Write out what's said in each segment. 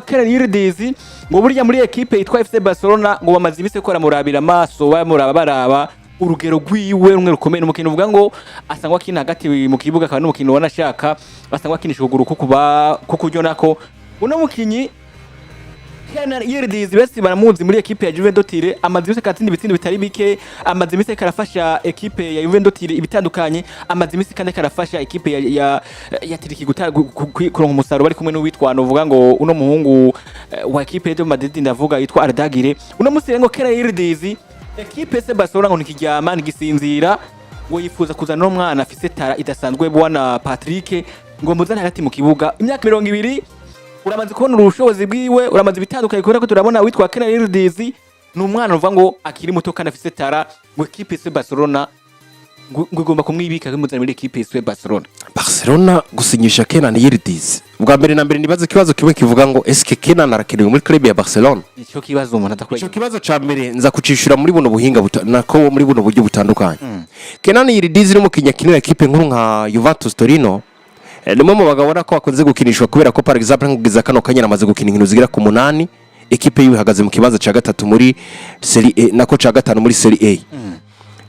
Kenan Yildiz ngo burya muri ekipe yitwa FC Barcelona ngo bamaze iminsi ko baramurabira amaso, bamuraba, baraba urugero rwiwe rumwe rukomeye. N'umukino uvuga ngo asangwa akina hagati mu kibuga, akaba n'umukino ubona ashaka asangwa akinisha ukuguru kukuba kukuryo. Nako uno mukinyi Kenan Yildiz bese baramuzi muri ekipe ya Juventus Turin, amaze iminsi akatsinda ibitsindo bitari bike, amaze iminsi ariko arafasha ekipe ya Juventus Turin ibitandukanye, amaze iminsi kandi ariko arafasha ekipe ya Turiki kuronka umusaruro, bari kumwe n'uwitwa, novuga ngo uno muhungu wa ekipe ya Madrid, ndavuga yitwa Arda Güler. Uno musi rero ngo Kenan Yildiz, ekipe FC Barcelona ngo ntikiryama, ntigisinzira, ngo yifuza kuzana uno mwana afise talent idasanzwe, bwana Patrick, ngo muzane hagati mu kibuga. Imyaka 20, uramaze kubona ubushobozi bwiwe, uramaze ibitandukanye, kubera ko turabona witwa Kenan Yildiz ni umwana uvuga ngo akiri muto kandi afise talent, ngo ekipe FC Barcelona ngo igomba kumwibika, imuzana muri ekipe FC Barcelona. Barcelona gusinyisha Kenan Yildiz, bwa mbere na mbere nibaze ikibazo kimwe kivuga ngo: eske Kenan arakenewe muri club ya Barcelona? Nicyo kibazo umuntu adakwiye. Ico kibazo ca mbere nza kucishura muri buno buhinga nako muri buno buryo butandukanye. Kenan Yildiz ni umukinnyi akinira ekipe nkuru nka Juventus Torino. Ni umwe mu bagabo ubona ko bakunze gukinishwa, kubera ko par exemple nk'kugeza kano kanya amaze gukina inkino zigera ku munani, ekipe yiwe ihagaze mu kibanza ca gatatu muri Serie A, nako ca gatanu muri Serie A.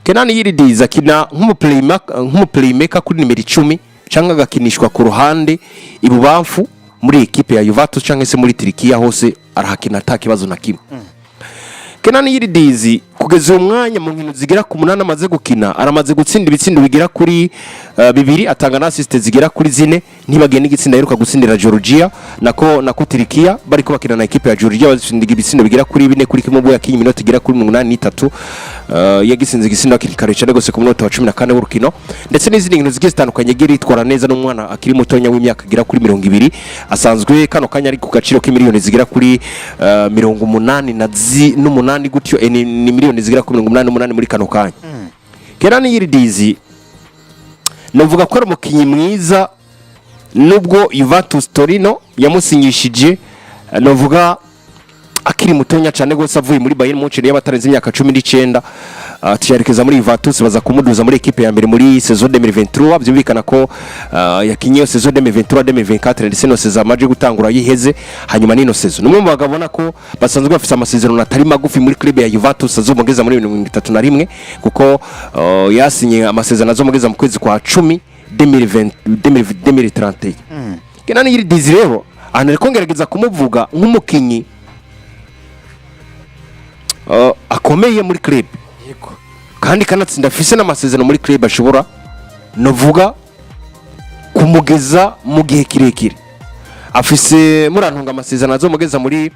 Kenan Yildiz akina nk'umuplaymaker kuri nimero 10 cyangwa agakinishwa ku ruhande ibubamfu muri ekipe ya Juventus cyangwa se muri Turikiya, hose arahakina ata kibazo na kimwe. Kenan Yildiz kugeza uyu mwanya, mu nkino zigera ku munani amaze gukina, aramaze gutsinda ibitsindo bigera kuri bibiri, atanga na assist zigera kuri zine. Ntibagiye n'igitsinda aheruka gutsindira Georgia, nako Turikiya, bariko bakina na ekipe ya Georgia, batsinda ibitsindo bigera kuri 4-1, ubwo yakinye iminota igera kuri 83. Yagisinze igitsindo hakiri kare cyane gose ku munota wa 14 w'urukino, ndetse n'izindi nkino zigiye zitandukanye yagiye yitwara neza. N'umwana akiri mutonya w'imyaka igera kuri 20, asanzwe kano kanya ari ku gaciro k'imiliyoni zigera kuri 88 gutyo, ni miliyoni zigera kuri 88 muri kano kanya. Kenan Yildiz navuga ko ari umukinnyi mwiza, nubwo Juventus Torino yamusinyishije, navuga akiri mutonya cyane rwose, avuye muri Bayern Munich y'abatarenze imyaka 19, tuyerekeza muri Juventus, baza kumuduza muri ekipe ya mbere muri saison 2023. Byumvikana ko yakinye iyo saison 2023 2024, ndetse no saison amaje gutangura yiheze, hanyuma n'ino saison. Ni umwe mu bagabo ubona ko basanzwe bafite amasezerano atari magufi muri club ya Juventus, azomugeza muri 31, kuko yasinye amasezerano azomugeza mu kwezi kwa 10 2020 2031. Kenan Yildiz rero, ahantu ariko ngerageza kumuvuga nk'umukinyi akomeye muri club kandi kanatsinda, afise n'amasezerano muri club ashobora novuga kumugeza mu gihe kirekire. Afise, murantunga, amasezerano azomugeza muri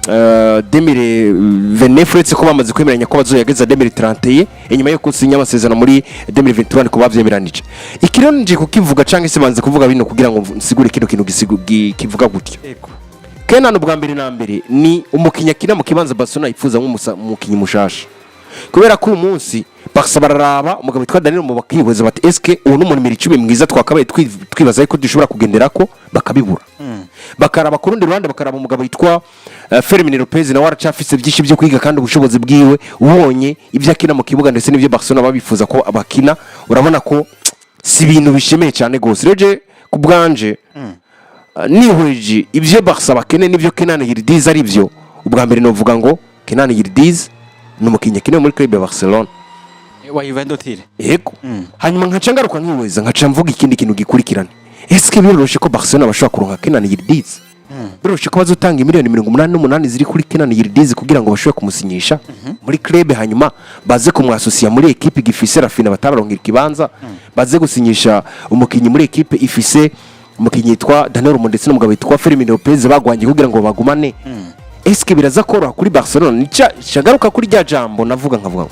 2029, uretse ko bamaze kwemeranya ko bazoyageza 2031 inyuma yo gusinya amasezerano muri 2023, ko bavyemeranije. Iki rero nje kukivuga canke se banze kuvuga bino kugira ngo nsigure kino kintu kivuga gutyo. Kenan ubwa mbere na mbere ni umukinnyi akina mu kibanza Barcelona yifuza nk'umukinnyi mushasha, kubera ko uyu munsi Barca bararaba umugabo witwa Daniel mu bakihweza bati: eske uwo ni umuntu nimero 10 mwiza twakabaye twibaza ko dushobora kugenderako? Bakabibura. Bakaraba ku rundi ruhande, bakaraba umugabo witwa Fermin Lopez, nawe aracyafise byinshi byo kwiga, kandi ubushobozi bwiwe ubonye ibyo akina mu kibuga ndetse n'ibyo Barcelona babifuza ko abakina, urabona ko si ibintu bishemeye cyane rwose. Rero je ku bwanje, nihweje ibyo Barca bakeneye n'ibyo Kenan Yildiz ari byo, ubwa mbere novuga ngo Kenan Yildiz ni umukinnyi akenewe muri club ya Barcelona. Wa Juventus Turin. Yego. Hanyuma nkaca ngaruka nkihweza, nkaca mvuga ikindi kintu gikurikirana: ese biroroshe ko Barcelona bashobora kuronka Kenan Yildiz? Biroroshe ko bazotanga miliyoni 88 ziri kuri Kenan Yildiz kugira ngo bashobore kumusinyisha muri club, hanyuma baze kumwasosiya muri ekipe gifise Raphinha batararonka ikibanza, baze gusinyisha umukinnyi muri ekipe ifise umukinnyi yitwa Daniel Olmo ndetse n'umugabo witwa Fermin Lopez bagwanye kugira ngo bagumane? Eske biraza koroha kuri Barcelona? Nica shagaruka kuri rya jambo navuga, nkavuga ngo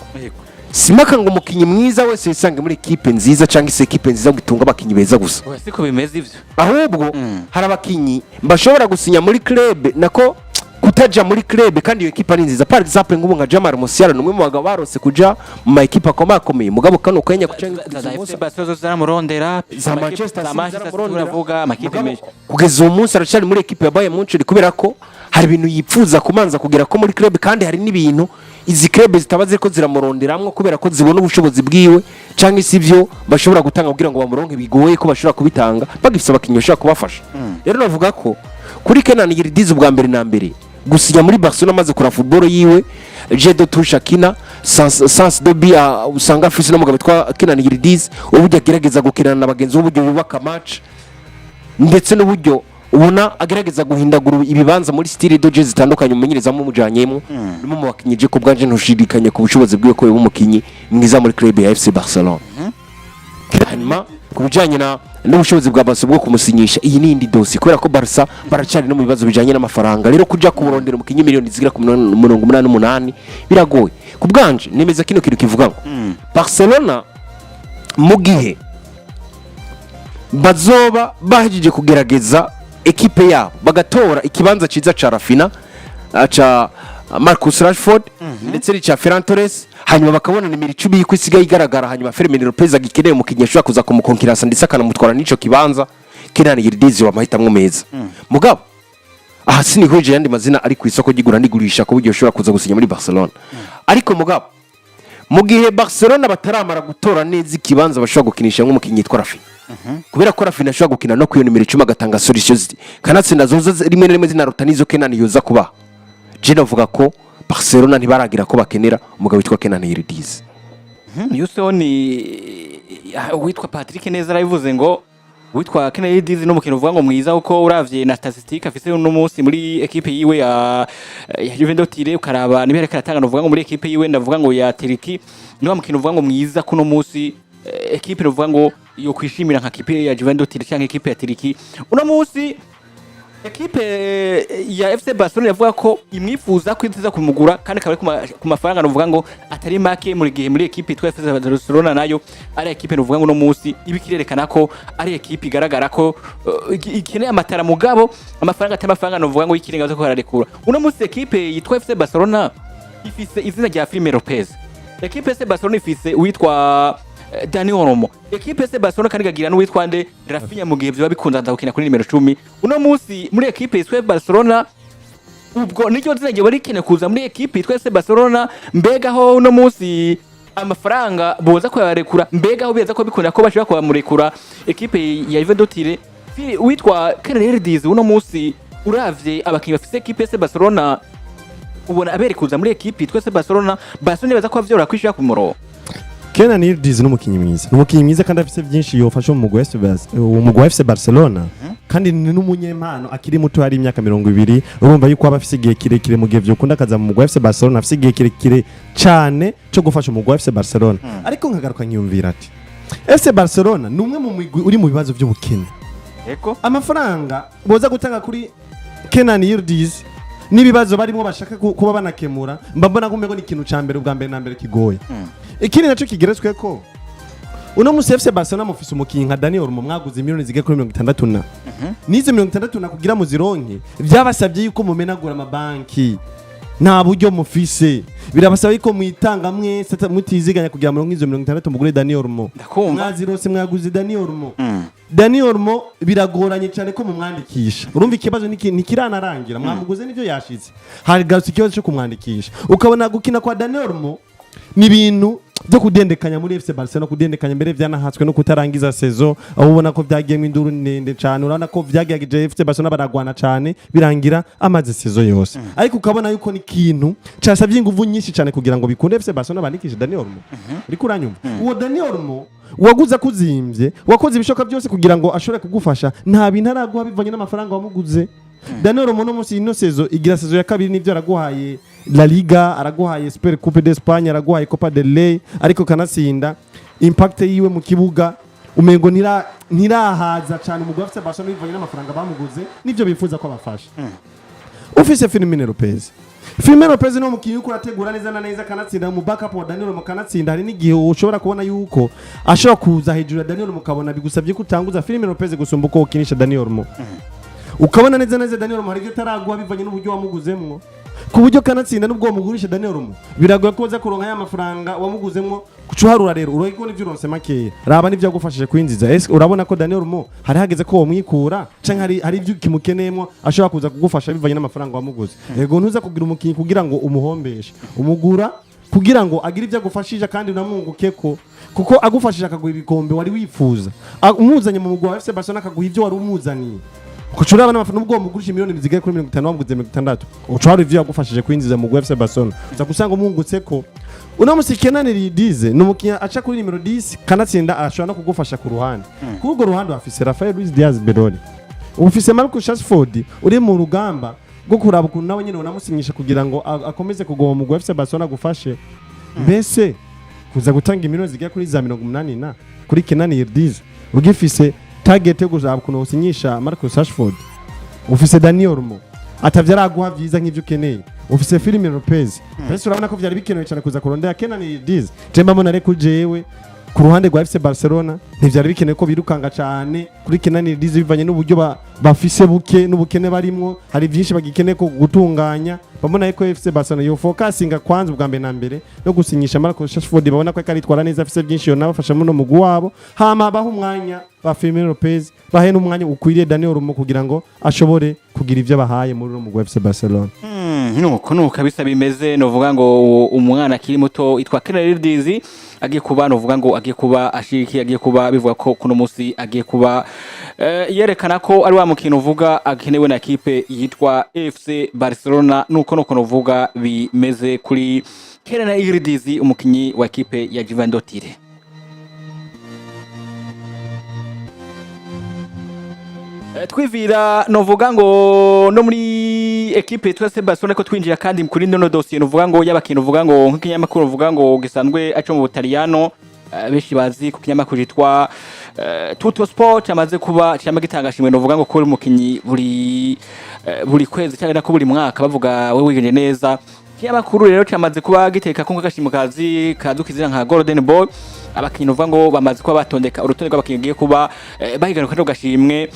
simaka ngo umukinnyi mwiza wese yisange muri ekipe nziza, cyangwa se ekipe nziza ngo itunge abakinnyi beza gusa. Oya, siko bimeze ivyo. Ahubwo hari abakinnyi bashobora gusinya muri club, nako kutaja muri club, kandi iyo ekipe ari nziza. Par exemple nk'ubu nka Jamal Musiala ni umwe mu bagabo barose kuja mu ma ekipe akomakomeye, mugabo kano kanya kuca za FC Barcelona zaramurondera. Za Manchester za City Manchester City. zaramurondera. Uravuga amakipe Mugabo menshi. Kugeza uwo munsi aracyari muri ekipe ya Bayern Munich, kubera ko hari ibintu yipfuza kumanza kugera ko muri club, kandi hari n'ibintu izi club zitaba ziriko ziramuronderamwo kubera ko zibona ubushobozi bwiwe. Cyangwa se ibyo bashobora gutanga kugira ngo bamuronke, bigoye ko bashobora kubitanga bagifise abakinnyi bashobora kubafasha. Rero navuga ko kuri Kenan Yildiz, ubwa mbere na mbere gusinya muri Barcelona, amaze kura football yiwe, jeu de touche akina, sens de but usanga afise n'umugabo witwa Kenan Yildiz, uburyo agerageza gukinana na bagenzi be, uburyo yubaka match, ndetse n'uburyo ubona agerageza guhindagura ibibanza muri style de jeu zitandukanye umumenyerezamo umujanyemo, ni mu bakinnyi je ku bwanje ntushidikanye ku bushobozi bwiwe ko yoba umukinnyi mwiza muri club ya FC Barcelona. Hanyuma ku bijyanye na n'ubushobozi bwa Barca bwo kumusinyisha, iyi ni indi dossier, kubera ko Barca baracari no mu bibazo bijyanye n'amafaranga. Rero kuja kumurondera umukinnyi miliyoni zigera ku 88 biragoye. Ku bwanje nemeza kino kintu kivuga ngo Barcelona, mu gihe bazoba bahejeje kugerageza ekipe yabo, bagatora ikibanza cyiza ca Raphinha, ca Marcus Rashford, ndetse n'ica Ferran Torres, hanyuma bakabona nimero 10 y'uko isigaye igaragara, hanyuma Fermin Lopez agikeneye umukinnyi ashobora kuza kumukonkirasa ndetse akanamutwara n'ico kibanza, Kenan Yildiz wa meza. Mugabo aha sinihweje yandi mazina ari ku isoko ry'igura n'igurisha ku buryo ushobora kuza gusinya muri Barcelona. Ariko mugabo mu gihe Barcelona bataramara gutora neza ikibanza bashobora gukinisha nk'umukinnyi yitwa Raphinha, kubera ko Raphinha ashobora gukina no ku iyo nimero 10 agatanga solution kanatsinda zoza rimwe na rimwe zinaruta n'izo Kenan yoza kubaha, je navuga ko Barcelona ntibaragira ko bakenera umugabo witwa Kenan Yildiz. Yuseho ni uwitwa Patrick neza arabivuze ngo witwa Kenan Yildiz n'umukino uvuga ngo mwiza, uko uravye na statistique afise uno munsi muri equipe yiwe ya Juventus Turin, ukaraba niba yariko aratanga, uvuga ngo muri equipe yiwe, ndavuga ngo ya Turkey, niwa mukino uvuga ngo mwiza kuno munsi, equipe uvuga ngo yo kwishimira nka equipe ya Juventus Turin cyangwa equipe ya Turkey. Uno munsi ekipe ya FC Barcelona yavuga ko imwifuza ko iziza kumugura, kandi akaba ari ku mafaranga nuvuga ngo atari make, muri gihe muri ekipe yitwa FC Barcelona nayo ari ekipe nuvuga ngo no munsi iba ikirerekana ko ari ekipe igaragara ko ikeneye amatara, mugabo amafaranga atari amafaranga nuvuga ngo y'ikirenga ko bararekura. Uno munsi ekipe yitwa FC Barcelona ifise izina rya Fermin Lopez, ekipe FC Barcelona ifise uwitwa Dani Olmo, ekipe FC Barcelona kandi ikagira n'uwitwa nde, Raphinha, mu gihe vyoba bikunze aza gukina kuri nimero 10. Uno munsi muri ekipe yitwa Barcelona, ubwo niryo zina ryoba rikeneye kuza muri ekipe yitwa FC Barcelona. Mbega aho uno munsi amafaranga boza kuyarekura, mbega aho beza ko bikunda ko bashobora kubamurekura ekipe ya Juventus Turin, witwa Kenan Yildiz, uno munsi uravye abakinyi bafise ekipe FC Barcelona, ubona aberekuza muri ekipe yitwa FC Barcelona? Barcelona baza kuba vyoroha kwishira ku murongo. Kenan Yildiz ni umukinnyi mwiza, ni umukinnyi mwiza kandi afise byinshi yofasha mu mugwi wa FC uwo mugwi wa FC Barcelona, kandi ni n'umunyempano akiri muto, hari imyaka 20. Urumva yuko aba afise igihe kirekire mu gihe vyokunda akaza mu mugwi wa FC Barcelona, afise igihe kirekire cane co gufasha umugwi wa FC Barcelona. Ariko nkagaruka nkiyumvira ati FC Barcelona ni umwe mu migwi uri mu bibazo by'ubukene. Amafaranga boza gutanga kuri Kenan Yildiz n'ibibazo barimo bashaka kuba banakemura, mba mbona ko umengo ni ikintu ca mbere, ubwa mbere na mbere kigoye. Ikindi naco kigeretswe ko uno musi FC Barcelona mufise umukinyi nka Dani Olmo mwaguze miliyoni zigera kuri 60 na n'izo 60 na kugira muzironke byabasabye yuko mumenagura amabanki, nta buryo mufise, birabasaba yuko mwitanga mwese mutiziganya kugira muronke izo 60 mugure Dani Olmo. Ndakumva. Mwazirose, mwaguze Dani Olmo. Dani Olmo biragoranye cyane ko mumwandikisha. Urumva ikibazo ntikiranarangira, mwamuguze nivyo yashitse, hagarutse ikibazo cyo kumwandikisha. Ukabona gukina kwa Dani Olmo ni ibintu byo kudendekanya muri FC Barcelona, kudendekanya mbere vyanahatswe no kutarangiza saison, aho ubona ko vyagiyemo induru ndende cyane. Urabona ko vyagerageje FC Barcelona baragwana cyane, birangira amaze saison yose. Ariko ukabona yuko ni ikintu casabye inguvu nyinshi cyane kugira ngo bikunde FC Barcelona bandikishe Dani Olmo. Uriko uranyumva? Uwo Dani Olmo waguze akuzimvye, wakoze ibishoboka byose kugira ngo ashobore kugufasha, nta bintu araguha bivanye n'amafaranga wamuguze. Dani Olmo no munsi ino saison igira saison ya kabiri, nivyo araguhaye La Liga, araguhaye Super Coupe d'Espagne, araguhaye Copa del Rey, ariko kanatsinda impact yiwe mu kibuga umengo ntirahaza cyane umugwi wa FC Barcelona bivanye n'amafaranga bamuguze nivyo bifuza ko abafasha. Ufise Fermin Lopez. Fermin Lopez ni umukinnyi uriko urategura neza na neza, kanatsinda mu backup wa Dani Olmo, kanatsinda hari n'igihe ushobora kubona yuko ashobora kuza hejuru ya Dani Olmo, ukabona bigusabye ko utanguza Fermin Lopez gusumba uko ukinisha Dani Olmo. Ukabona neza neza Dani Olmo hari ibyo ataraguha bivanye n'uburyo wamuguzemwo, ku buryo kanatsinda n'ubwo wamugurisha Dani Olmo biragoye ko uza kuronka ya mafaranga wamuguzemwo. Kucuharura rero uroye ko nivyo uronse makeya, raba nivyo yagufashije kwinjiza. Ese urabona ko Dani Olmo hari hageze ko womwikura, canke hari ibyo kimukeneyemwo ashobora kuza kugufasha bivanye n'amafaranga wamuguze? Yego, ntuza kugira umukinyi kugira ngo umuhombeshe, umugura kugira ngo agire ibyo agufashije kandi unamwunguke ko. Kuko agufashije akaguha ibikombe wari wifuza, umuzanye mu mugwi wa FC Barcelona akaguha ibyo wari umuzaniye, uca uraba n'amafaranga. Nubwo wamugurisha miliyoni zigera kuri 50, wamuguze 60, uca uraba ivyo yagufashije kwinjiza mu mugwi wa FC Barcelona, uza gusanga umwungutse ko uno musi. Kenan Yildiz ni umukinnyi aca kuri nimero 10, kanatsinda, arashobora no kugufasha ku ruhande. Kuri urwo ruhande bafise Rafael Luis Diaz Beroli, ufise Marcus Rashford uri mu rugamba rwo kuraba ukuntu nawe nyine unamusinyisha kugira ngo akomeze kugoma mu mugwi wa FC Barcelona agufashe. Mbese kuza gutanga imiliyoni zigera kuri za 80 na kuri Kenan Yildiz, ugifise target yo kuzaba ukuntu usinyisha Marcus Rashford, ufise Dani Olmo atavyo araguha vyiza nk'ivyo ukeneye, ufise Fermin Lopez, mbese urabona ko vyari bikenewe cyane kuza kurondera Kenan Yildiz? Je mbona reko jewe ku ruhande rwa FC Barcelona ntivyari bikenewe ko birukanga cyane kuri Kenan Yildiz, bivanye n'uburyo bafise buke n'ubukene barimwo. Hari byinshi bagikeneye ko gutunganya. Babona ko FC Barcelona yo focusinga kwanza ubwa mbere na mbere no gusinyisha Marcus Rashford, babona ko aritwara neza, afise byinshi yo nabafasha muri no mugwi wabo, hama baha umwanya ba Fermin Lopez, bahe n'umwanya ukwiriye Dani Olmo kugira ngo ashobore kugira ivyo bahaye muri uno mugwi wa FC Barcelona. Nuko kabisa bimeze. Novuga ngo umwana akiri muto itwa Kenan Yildiz agiye kuba, novuga ngo agiye kuba ashiki, agiye kuba bivuga ko kuno musi agiye kuba yerekana ko ari wa mukino uvuga akenewe na ekipe yitwa FC Barcelona. Nuko novuga bimeze kuri Kenan Yildiz, umukinyi wa ekipe ya Juventus. Twivira novuga ngo no muri ekipe yitwa FC Barcelona, ko twinjira kandi kuri nono dosiye, novuga ngo y'abakintu, uvuga ngo nk'ikinyamakuru uvuga ngo gisanzwe aco mu Butaliyano, benshi bazi ku kinyamakuru cyitwa Tutto Sport, amaze kuba cyama gitanga shimwe, novuga ngo kuri umukinyi buri kwezi cyangwa nako buri mwaka, bavuga we wigenje neza. Ikinyamakuru rero cyamaze kuba giteka ko nk'agashimwe kazi kazwi nka Golden Boy, abakinyi uvuga ngo bamaze kuba batondeka urutonde rw'abakinyi bagiye kuba bahiganwa kano gashimwe,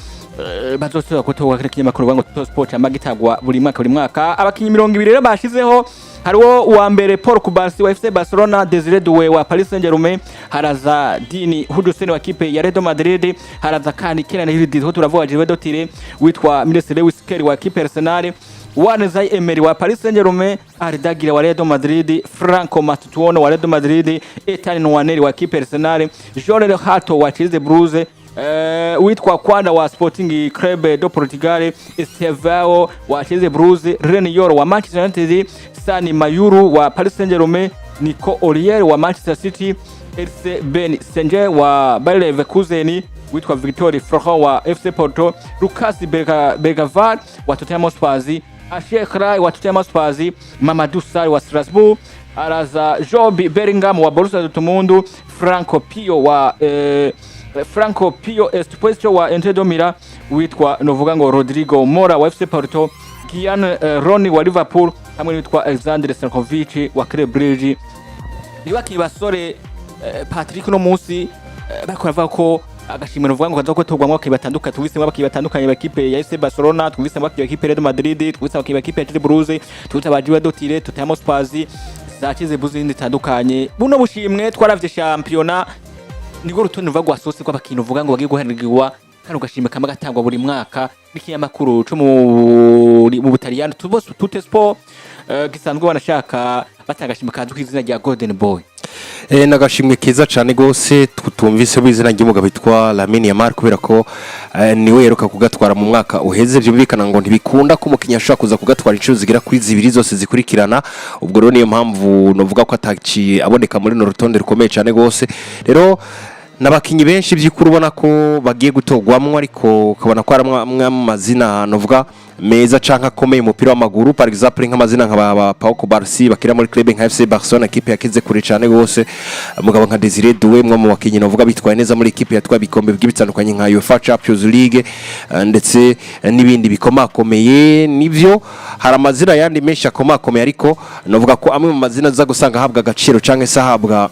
bazosubira kutoga kino kinyamakuru bavuga ngo Tutto Sport cyama gitagwa buri mwaka buri mwaka. Abakinyi 20 rero bashizeho, hariwo uwa mbere Paul Cubarsi wa FC Barcelona, Desire Doué wa Paris Saint-Germain, haraza Dini Huijsen wa kipe ya Real Madrid, haraza kandi Kenan Yildiz ho turavuga Juve Dotire, witwa Myles Lewis Skelly wa kipe Arsenal, Warren Zaïre Emery wa Paris Saint-Germain, Arda Güler wa Real Madrid, Franco Mastantuono wa Real Madrid, Ethan Nwaneri wa kipe Arsenal, Jorrel Hato wa Chelsea Blues, witwa Quenda wa Sporting Club de Portugal, Estevao wa Chelsea Blues, Leny Yoro wa Manchester United, Sani Mayulu wa Paris Saint-Germain, Nico O'Reilly wa Manchester City, RC Ben Senger wa Bayer Leverkusen, witwa Victor Florent wa FC Porto, Lucas Bergvall wa Tottenham Hotspur, Ashier Krai wa Tottenham Hotspur, Mamadou Sarr wa Strasbourg, araza Jobe Bellingham wa Borussia Dortmund, Franco Pio Esposito wa Inter de Milan, witwa novuga ngo Rodrigo Mora wa FC Porto, Kian Roni wa Liverpool, hamwe n'uwitwa Alexander Stankovic wa Club Brugge. Ni bakiri basore, Patrick, no munsi bariko baravuga ko agashimwe novuga ngo kaza gutorwamwo abakinyi batandukanye. Tubisemo abakinyi batandukanye ba ekipe ya FC Barcelona, tubisemo abakinyi ba ekipe ya Real Madrid, tubisemo abakinyi ba ekipe ya Chelsea Blues, tubise aba Juve Dotire, Tottenham Hotspur, za Chelsea Blues n'izindi zitandukanye. Buno bushimwe twaravye shampiyona, nibwo rutonde ruva rwasohotse rw'abakinyi uvuga ngo bagiye guharanirwa kano gashimwe kamwe gatangwa buri mwaka n'ikinyamakuru co mu Butaliyano Tutto Sport, gisanzwe banashaka batanga agashimwe kazwi kw'izina rya Golden Boy. N'agashimwe keza cyane gose tumvise izina ry'umugabo witwa Lamine Yamal, kubera ko niwe yeruka kugatwara mu mwaka uheze. Byumvikana ngo ntibikunda ko umukinnyi ashobora kuza kugatwara inshuro zigera kuri zibiri zose zikurikirana. Ubwo rero niyo mpamvu novuga ko ataciye aboneka muri runo rutonde rukomeye cyane gose. Rero n'abakinnyi benshi by'ukuri ubona ko bagiye gutorwamwo, ariko ukabona ko hari amwe mu mazina novuga meza canke akomeye umupira w'amaguru, par exemple nk'amazina nka ba Pau Cubarsi bakira muri club nka FC Barcelona, equipe yakize kure cyane gose, mugabo nka Desire Doué, mwe mu bakinyi novuga bitwaye neza muri equipe yatwaye ibikombe bigiye bitandukanye nka UEFA Champions League, ndetse n'ibindi bikomakomeye. Nivyo, hari amazina yandi menshi akomakomeye, ariko novuga ko amwe mu mazina aza gusanga ahabwa agaciro canke se ahabwa